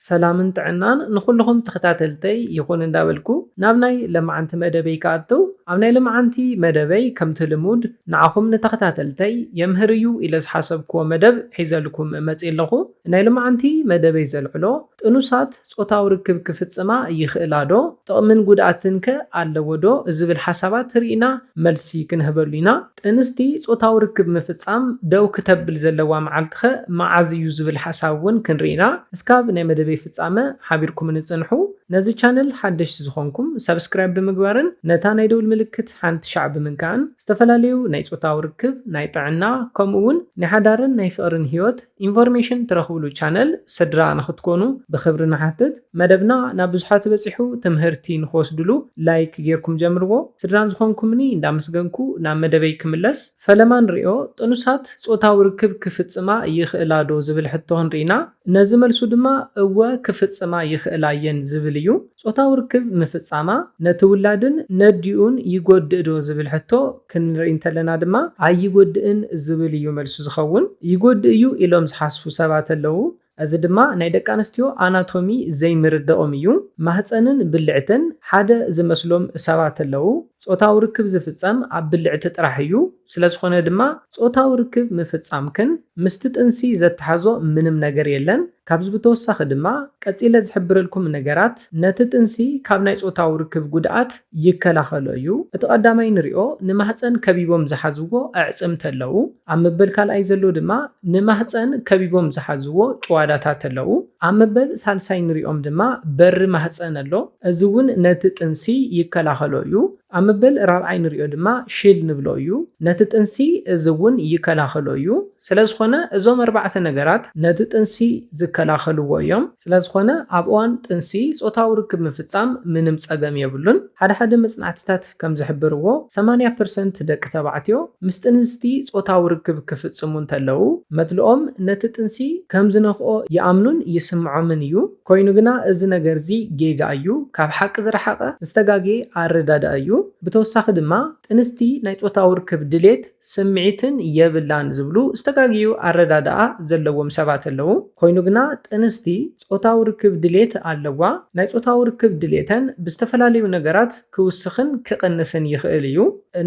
ሰላምን ጥዕናን ንኹልኹም ተኸታተልተይ ይኹን እንዳበልኩ፣ ናብ ናይ ለማዓንቲ መደበይ ክኣትው፣ ኣብ ናይ ለማዓንቲ መደበይ ከምቲ ልሙድ ንዓኹም ንተኸታተልተይ የምህር እዩ ኢለ ዝሓሰብክዎ መደብ ሒዘልኩም መፅእ ኣለኹ። ናይ ለማዓንቲ መደበይ ዘልዕሎ፣ ጥኑሳት ጾታዊ ርክብ ክፍጽማ ይኽእላ ዶ? ጥቕምን ጉድኣትን ከ ኣለዎ ዶ? ዝብል ሓሳባት ርኢና መልሲ ክንህበሉ ኢና። ጥንስቲ ጾታዊ ርክብ ምፍጻም ደው ክተብል ዘለዋ መዓልቲ ኸ መዓዝ እዩ ዝብል ሓሳብ እውን ክንርኢ ኢና። እስካብ ናይ መደበይ ፍጻመ ሓቢርኩም ንጽንሑ። ነዚ ቻነል ሓደሽቲ ዝኾንኩም ሰብስክራይብ ብምግባርን ነታ ናይ ደውል ምልክት ሓንቲ ሻዕ ብምንካእን ዝተፈላለዩ ናይ ጾታዊ ርክብ፣ ናይ ጥዕና፣ ከምኡ እውን ናይ ሓዳርን ናይ ፍቕርን ህይወት ኢንፎርሜሽን ትረኽብሉ ቻነል ስድራ ንኽትኮኑ ብኽብሪ ንሓትት። መደብና ናብ ብዙሓት በጺሑ ትምህርቲ ንኽወስድሉ ላይክ ጌርኩም ጀምርዎ። ስድራን ዝኾንኩምኒ እንዳመስገንኩ ናብ መደበይ ክምለስ። ፈለማ ንሪኦ፣ ጥኑሳት ጾታዊ ርክብ ክፍጽማ ይኽእላ ዶ ዝብል ሕቶ ክንርኢና። ነዚ መልሱ ድማ እወ ክፍጽማ ይኽእላ እየን ዝብል እዩ። ጾታዊ ርክብ ምፍጻማ ነቲ ውላድን ነዲኡን ይጎድእ ዶ ዝብል ሕቶ ክንርኢ እንተለና ድማ ኣይጎድእን ዝብል እዩ መልሱ ዝኸውን። ይጎድእ እዩ ኢሎም ዝሓስቡ ሰባት ኣለዉ። እዚ ድማ ናይ ደቂ ኣንስትዮ ኣናቶሚ ዘይምርድኦም እዩ። ማህፀንን ብልዕትን ሓደ ዝመስሎም ሰባት ኣለዉ። ጾታዊ ርክብ ዝፍጸም ኣብ ብልዕቲ ጥራሕ እዩ። ስለ ዝኾነ ድማ ጾታዊ ርክብ ምፍጻምክን ምስቲ ጥንሲ ዘተሓዞ ምንም ነገር የለን። ካብዚ ብተወሳኺ ድማ ቀጺለ ዝሕብረልኩም ነገራት ነቲ ጥንሲ ካብ ናይ ጾታዊ ርክብ ጉድኣት ይከላኸሎ እዩ። እቲ ቀዳማይ ንሪኦ ንማህፀን ከቢቦም ዝሓዝዎ ኣዕፅምቲ ኣለዉ። ኣብ መበል ካልኣይ ዘሎ ድማ ንማህፀን ከቢቦም ዝሓዝዎ ጭዋዳታት ኣለዉ። ኣብ መበል ሳልሳይ ንሪኦም ድማ በሪ ማህፀን ኣሎ። እዚ እውን ነቲ ጥንሲ ይከላኸሎ እዩ። ኣብ መበል ራብዓይ ንሪኦ ድማ ሽል ንብሎ እዩ። ነቲ ጥንሲ እዚ እውን ይከላኸሎ እዩ። ስለ ዝኾነ እዞም ኣርባዕተ ነገራት ነቲ ጥንሲ ዝከላኸልዎ እዮም። ስለ ዝኾነ ኣብ እዋን ጥንሲ ጾታዊ ርክብ ምፍጻም ምንም ጸገም የብሉን። ሓደ ሓደ መጽናዕትታት ከም ዝሕብርዎ ሰማንያ ፐርሰንት ደቂ ተባዕትዮ ምስ ጥንስቲ ጾታዊ ርክብ ክፍጽሙ እንተለዉ መትልኦም ነቲ ጥንሲ ከም ዝነኽኦ ይኣምኑን ይስምዖምን እዩ። ኮይኑ ግና እዚ ነገር እዚ ጌጋ እዩ። ካብ ሓቂ ዝረሓቐ ዝተጋግየ ኣረዳድኣ እዩ። ብተወሳኺ ድማ ጥንስቲ ናይ ጾታዊ ርክብ ድሌት ስምዒትን የብላን ዝብሉ ዝተጋግዩ ኣረዳድኣ ዘለዎም ሰባት ኣለዉ። ኮይኑ ግና ጥንስቲ ጾታዊ ርክብ ድሌት ኣለዋ። ናይ ጾታዊ ርክብ ድሌተን ብዝተፈላለዩ ነገራት ክውስኽን ክቕንስን ይኽእል እዩ።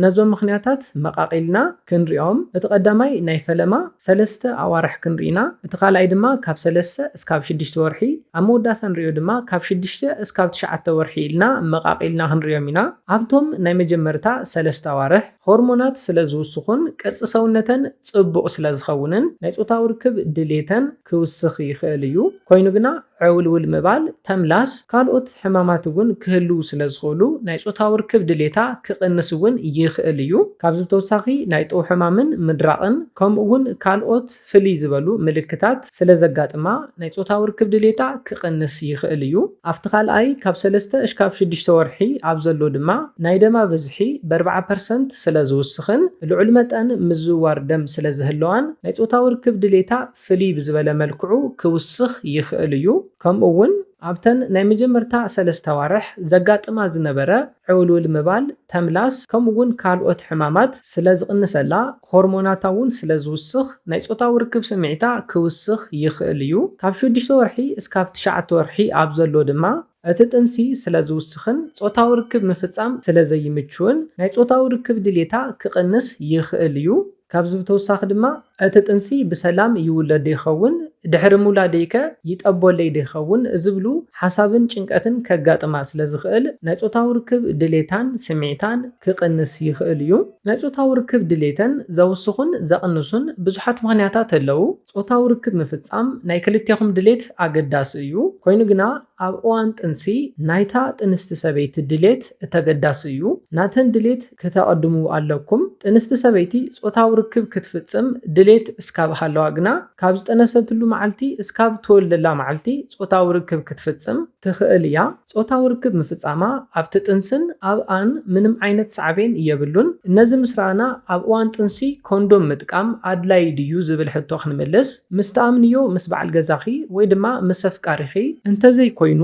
ነዞም ምኽንያታት መቓቒልና ክንሪኦም፣ እቲ ቀዳማይ ናይ ፈለማ ሰለስተ ኣዋርሕ ክንርኢና፣ እቲ ካልኣይ ድማ ካብ ሰለስተ እስካብ ሽዱሽተ ወርሒ፣ ኣብ መወዳእታ ንሪኦ ድማ ካብ ሽዱሽተ እስካብ ትሽዓተ ወርሒ ኢልና መቓቒልና ክንሪኦም ኢና። ኣብቶም ናይ መጀመርታ ሰለስተ ኣዋርሕ ሆርሞናት ስለ ዝውስኹን ቅርጺ ሰውነተን ጽቡቕ ስለ ዝኸውንን ናይ ጾታዊ ርክብ ድሌተን ክውስኽ ይኽእል እዩ። ኮይኑ ግና ዕውልውል ምባል፣ ተምላስ፣ ካልኦት ሕማማት እውን ክህልዉ ስለ ዝኽእሉ ናይ ጾታዊ ርክብ ድሌታ ክቕንስ እውን ይኽእል እዩ። ካብዚ ብተወሳኺ ናይ ጡብ ሕማምን ምድራቕን ከምኡ እውን ካልኦት ፍልይ ዝበሉ ምልክታት ስለ ዘጋጥማ ናይ ጾታዊ ርክብ ድሌታ ክቕንስ ይኽእል እዩ። ኣብቲ ካልኣይ ካብ ሰለስተ እሽካብ ሽዱሽተ ወርሒ ኣብ ዘሎ ድማ ናይ ደማ ብዝሒ ብኣርባዓ ፐርሰንት ስለ ዝውስኽን ልዑል መጠን ምዝውዋር ደም ስለ ዝህልዋን ናይ ጾታዊ ርክብ ድሌታ ፍልይ ብዝበለ መልክዑ ክውስኽ ይኽእል እዩ። ከምኡ እውን ኣብተን ናይ መጀመርታ ሰለስተ ኣዋርሕ ዘጋጥማ ዝነበረ ዕውልውል ምባል፣ ተምላስ ከምኡ እውን ካልኦት ሕማማት ስለ ዝቕንሰላ ሆርሞናታ እውን ስለ ዝውስኽ ናይ ጾታዊ ርክብ ስምዒታ ክውስኽ ይኽእል እዩ። ካብ ሽዱሽተ ወርሒ እስካብ ትሽዓተ ወርሒ ኣብ ዘሎ ድማ እቲ ጥንሲ ስለ ዝውስኽን ጾታዊ ርክብ ምፍጻም ስለ ዘይምችውን ናይ ጾታዊ ርክብ ድሌታ ክቕንስ ይኽእል እዩ። ካብዚ ብተወሳኺ ድማ እቲ ጥንሲ ብሰላም ይውለድ ዶ ይኸውን? ድሕሪ ምውላደይከ ይጠቦለይ ዶ ይኸውን? ዝብሉ ሓሳብን ጭንቀትን ከጋጥማ ስለ ዝኽእል ናይ ጾታዊ ርክብ ድሌታን ስምዒታን ክቕንስ ይኽእል እዩ። ናይ ጾታዊ ርክብ ድሌተን ዘውስኹን ዘቕንሱን ብዙሓት ምኽንያታት ኣለዉ። ጾታዊ ርክብ ምፍጻም ናይ ክልቴኹም ድሌት ኣገዳሲ እዩ። ኮይኑ ግና ኣብ እዋን ጥንሲ ናይታ ጥንስቲ ሰበይቲ ድሌት ተገዳሲ እዩ። ናተን ድሌት ክተቐድሙ ኣለኩም። ጥንስቲ ሰበይቲ ጾታዊ ርክብ ክትፍጽም ድሌት እስካብ ሃለዋ ግና ካብ ዝጠነሰትሉ መዓልቲ እስካብ ትወልደላ መዓልቲ ጾታዊ ርክብ ክትፍጽም ትኽእል እያ። ጾታዊ ርክብ ምፍጻማ ኣብቲ ጥንስን ኣብኣን ምንም ዓይነት ሳዕቤን የብሉን። ነዚ ምስ ረኣና ኣብ እዋን ጥንሲ ኮንዶም ምጥቃም ኣድላዪ ድዩ ዝብል ሕቶ ክንምልስ፣ ምስ ትኣምንዮ ምስ በዓል ገዛኺ ወይ ድማ ምስ ኣፍቃሪኺ፣ እንተዘይኮይኑ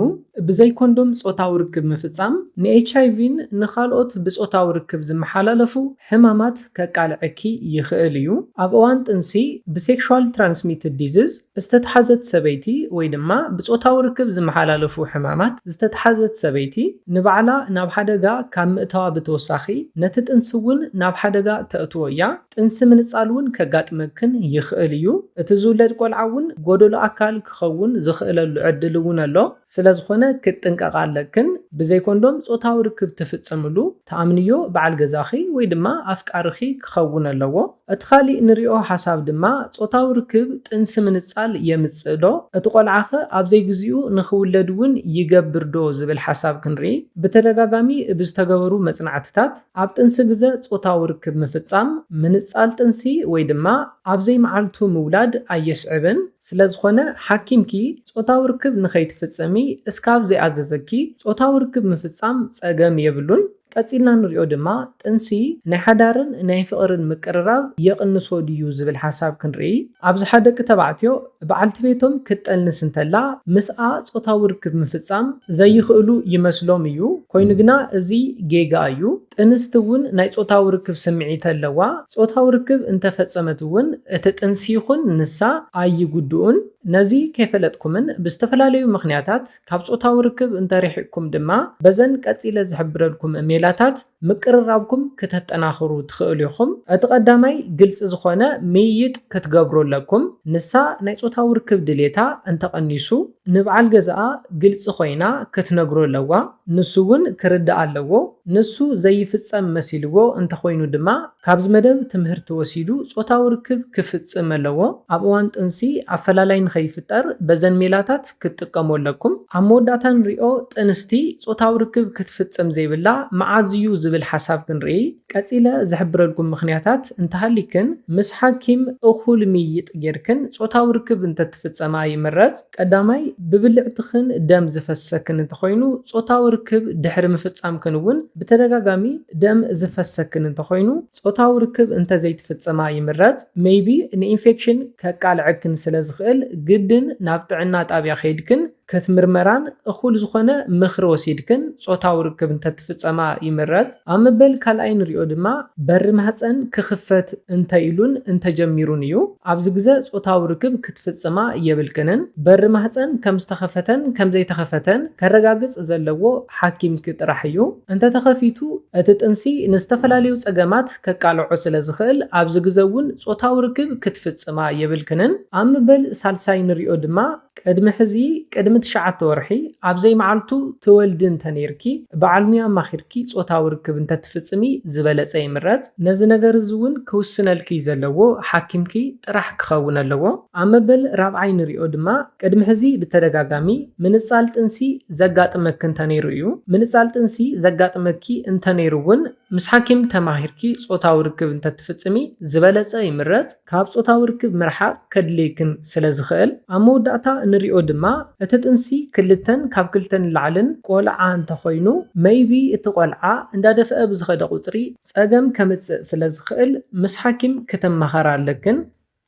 ብዘይ ኮንዶም ጾታዊ ርክብ ምፍጻም ንኤች ኣይ ቪን ንኻልኦት ብጾታዊ ርክብ ዝመሓላለፉ ሕማማት ከቃልዐኪ ይኽእል እዩ። ኣብ እዋን ጥንሲ ብሴክሹዋል ትራንስሚትድ ዲዝዝ ዝተተሓዘት ሰበይቲ ወይ ድማ ብጾታዊ ርክብ ዝመሓላለፉ ሕማማት ዝተተሓዘት ሰበይቲ ንባዕላ ናብ ሓደጋ ካብ ምእታዋ ብተወሳኺ ነቲ ጥንሲ እውን ናብ ሓደጋ ተእትዎ እያ። ጥንሲ ምንጻል እውን ከጋጥመክን ይኽእል እዩ። እቲ ዝውለድ ቆልዓ እውን ጎደሎ ኣካል ክኸውን ዝኽእለሉ ዕድል እውን ኣሎ። ስለ ዝኾነ ክትጥንቀቓ ኣለክን። ብዘይ ኮንዶም ጾታዊ ርክብ ትፍጽምሉ ትኣምንዮ በዓል ገዛኺ ወይ ድማ ኣፍቃርኺ ክኸውን ኣለዎ። እቲ ካሊእ ንሪኦ ሓሳብ ድማ ጾታዊ ርክብ ጥንሲ ምንጻል የምጽእ ዶ? እቲ ቆልዓኸ ኣብ ዘይግዚኡ ንኽውለድ እውን ይገብር ዶ ዝብል ሓሳብ ክንርኢ። ብተደጋጋሚ ብዝተገበሩ መጽናዕትታት ኣብ ጥንሲ ግዘ ጾታዊ ርክብ ምፍጻም ምንጻል ጥንሲ ወይ ድማ ኣብ ዘይመዓልቱ ምውላድ ኣየስዕብን። ስለ ዝኾነ ሓኪምኪ ጾታዊ ርክብ ንኸይትፍጽሚ እስካብ ዘይኣዘዘኪ ጾታዊ ርክብ ምፍጻም ጸገም የብሉን። ቀጺልና ንሪኦ ድማ ጥንሲ ናይ ሓዳርን ናይ ፍቕርን ምቅርራብ የቕንሶ ድዩ ዝብል ሓሳብ ክንርኢ። ኣብዝሓ ደቂ ተባዕትዮ በዓልቲ ቤቶም ክትጠንስ እንተላ ምስኣ ጾታዊ ርክብ ምፍጻም ዘይኽእሉ ይመስሎም እዩ። ኮይኑ ግና እዚ ጌጋ እዩ። ጥንስቲ እውን ናይ ጾታዊ ርክብ ስምዒት ኣለዋ። ጾታዊ ርክብ እንተፈጸመት እውን እቲ ጥንሲ ይኹን ንሳ ኣይጉድኡን። ነዚ ከይፈለጥኩምን ብዝተፈላለዩ ምኽንያታት ካብ ጾታዊ ርክብ እንተሪሒቅኩም ድማ በዘን ቀጺለ ዝሕብረልኩም ሜላታት ምቅርራብኩም ክተጠናኽሩ ትኽእሉ ኢኹም። እቲ ቀዳማይ ግልጺ ዝኾነ ምይይጥ ክትገብሩ ኣለኩም። ንሳ ናይ ጾታዊ ርክብ ድሌታ እንተቐኒሱ ንበዓል ገዛኣ ግልጺ ኮይና ክትነግሮ ኣለዋ። ንሱ እውን ክርዳእ ኣለዎ። ንሱ ዘይፍጸም መሲልዎ እንተኾይኑ ድማ ካብዚ መደብ ትምህርቲ ወሲዱ ጾታዊ ርክብ ክፍጽም ኣለዎ። ኣብ እዋን ጥንሲ ኣፈላላይ ንኸይፍጠር በዘን ሜላታት ክትጥቀሙ ኣለኩም። ኣብ መወዳእታ ንሪኦ ጥንስቲ ጾታዊ ርክብ ክትፍጽም ዘይብላ መዓዝ እዩ ዝብል ሓሳብ ክንርኢ። ቀጺለ ዝሕብረልኩም ምኽንያታት እንተሃሊክን ምስ ሓኪም እኹል ምይይጥ ጌርክን ጾታዊ ርክብ እንተትፍጸማ ይምረጽ። ቀዳማይ ብብልዕትኽን ደም ዝፈሰክን እንተኾይኑ ጾታዊ ርክብ ድሕሪ ምፍጻምክን እውን ብተደጋጋሚ ደም ዝፈሰክን እንተኾይኑ ጾታዊ ርክብ እንተዘይትፍጸማ ይምረጽ። ሜይቢ ንኢንፌክሽን ከቃልዐክን ስለ ዝኽእል ግድን ናብ ጥዕና ጣብያ ከይድክን ክትምርመራን እኹል ዝኾነ ምኽሪ ወሲድክን ጾታዊ ርክብ እንተትፍጸማ ይምረጽ። ኣብ መበል ካልኣይ ንሪኦ ድማ በሪ ማህጸን ክኽፈት እንተኢሉን እንተጀሚሩን እዩ። ኣብዚ ግዘ ጾታዊ ርክብ ክትፍጽማ የብልክንን። በሪ ማህጸን ከም ዝተኸፈተን ከም ዘይተኸፈተን ከረጋግጽ ዘለዎ ሓኪምኪ ጥራሕ እዩ። እንተተኸፊቱ እቲ ጥንሲ ንዝተፈላለዩ ጸገማት ከቃልዖ ስለ ዝኽእል ኣብዚ ግዘ እውን ጾታዊ ርክብ ክትፍጽማ የብልክንን። ኣብ መበል ሳልሳይ ንሪኦ ድማ ቅድሚ ሕዚ ቅድሚ ትሽዓተ ወርሒ ኣብ ዘይመዓልቱ ትወልዲ እንተነይርኪ በዓል ሙያ ኣማኺርኪ ጾታዊ ርክብ እንተትፍጽሚ ዝበለጸ ይምረጽ። ነዚ ነገር እዚ እውን ክውስነልኪ ዘለዎ ሓኪምኪ ጥራሕ ክኸውን ኣለዎ። ኣብ መበል ራብዓይ ንሪኦ ድማ ቅድሚ ሕዚ ብተደጋጋሚ ምንጻል ጥንሲ ዘጋጥመኪ እንተነይሩ እዩ። ምንጻል ጥንሲ ዘጋጥመኪ እንተነይሩ እውን ምስ ሓኪም ተማኺርኪ ጾታዊ ርክብ እንተትፍጽሚ ዝበለጸ ይምረጽ። ካብ ጾታዊ ርክብ ምርሓቕ ከድልየክን ስለ ዝኽእል። ኣብ መወዳእታ እንሪኦ ድማ እቲ ጥንሲ ክልተን ካብ ክልተን ንላዕልን ቆልዓ እንተኾይኑ maybe እቲ ቆልዓ እንዳደፍአ ብዝኸደ ቁጽሪ ጸገም ከምጽእ ስለ ዝኽእል ምስ ሓኪም ክትማኸራ ኣለክን።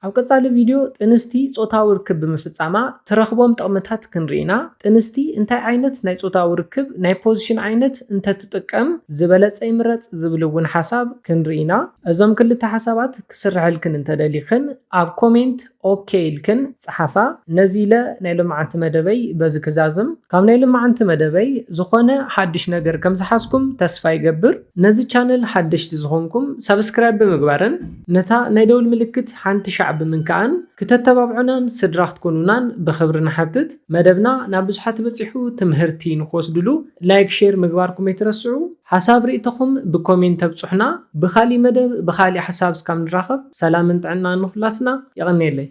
ኣብ ቀጻሊ ቪድዮ ጥንስቲ ጾታዊ ርክብ ብምፍጻማ ትረኽቦም ጥቕምታት ክንርኢ ኢና። ጥንስቲ እንታይ ዓይነት ናይ ጾታዊ ርክብ ናይ ፖዚሽን ዓይነት እንተትጥቀም ዝበለጸ ይምረጽ ዝብል እውን ሓሳብ ክንርኢ ኢና። እዞም ክልተ ሓሳባት ክስርሐልክን እንተደሊኽን ኣብ ኮሜንት ኦኬ ኢልክን ጸሓፋ። ነዚ ኢለ ናይ ሎማዓንቲ መደበይ በዚ ክዛዝም። ካብ ናይ ሎማዓንቲ መደበይ ዝኾነ ሓድሽ ነገር ከም ዝሓዝኩም ተስፋ ይገብር። ነዚ ቻነል ሓደሽቲ ዝኾንኩም ሳብስክራይብ ብምግባርን ነታ ናይ ደውል ምልክት ሓንቲ ሻዕ ብምንካኣን ክተተባብዑናን ስድራ ክትኮኑናን ብኽብሪ ንሓትት። መደብና ናብ ብዙሓት በጺሑ ትምህርቲ ንክወስድሉ ላይክ ሼር ምግባርኩም ኣይትረስዑ። ሓሳብ ርእይቶኹም ብኮሜንት ተብጽሑና። ብኻሊእ መደብ ብኻሊእ ሓሳብ እስካብ ንራኸብ ሰላምን ጥዕናን ንኹላትና። የቐንየለይ።